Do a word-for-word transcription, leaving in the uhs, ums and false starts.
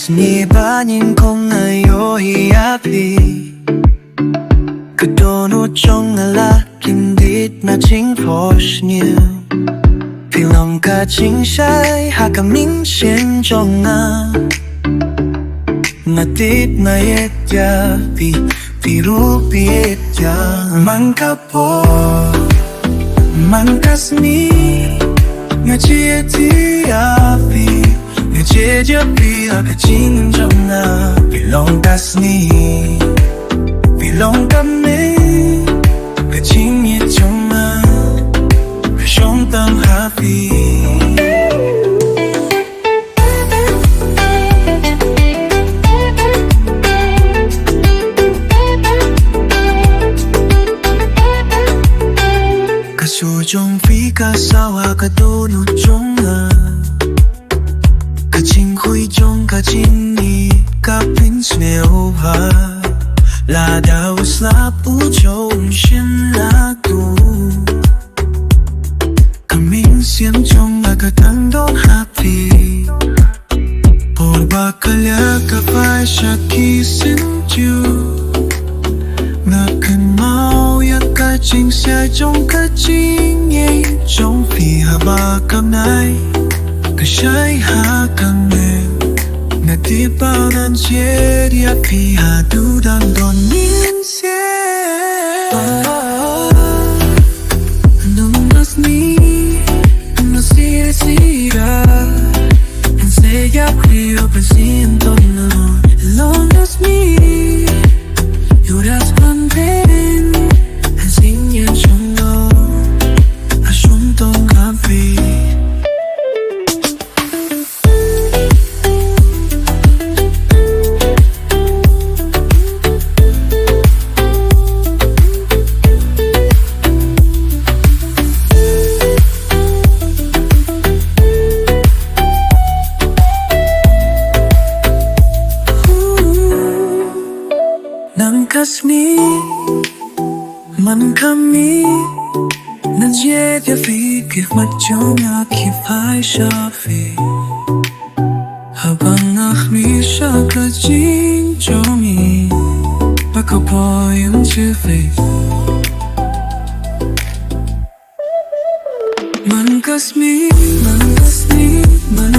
Ngi ba nyngkong nga ïohi ïa phi. Ka dohnud jong nga la kyndit na jingphohsniew. Phi long ka jingshai ha ka mynsiem jong nga. Nga tip nga ïeit ïa phi, phi ruh phi ïeit ïa nga. Man ka por, man ka sngi, nga jied ïa phi, nga jied ïa phi ha ka jingim jong nga. Phi long ka sngi, phi long ka miet, ka jingïeit jong nga ka shong tang ha phi. Ka sur jong phi ka sawa ka dohnud jong nga. Ka jingkhuid jong ka jingïeit ka pynsngewbha. Lada u slap u jong shin la ku. Ka mynsiem jong nga ka tang don ha phi. Por ba ka lia ka phai sha ki syntiew. Nga kynmaw ïa ka jingshai jong ka jingïeit jong phi haba kam nai. Ka shai ha ka met. Nga tip ba ngan jied ïa phi haduh dang don mynsiem. Nang nas ni, nang sira sira. Nang seya krio presinto no. Long nas ni, yuras konten. Nang sinyan shongo, ashun tong kafe. Nang kasni, man kami, nang jied ïa phi ki mat jong nga ki phai sha phi. Haba nga khmih sha ka jingjngoh, ba ka poi ym jia phi. Man kasni, man kasni, man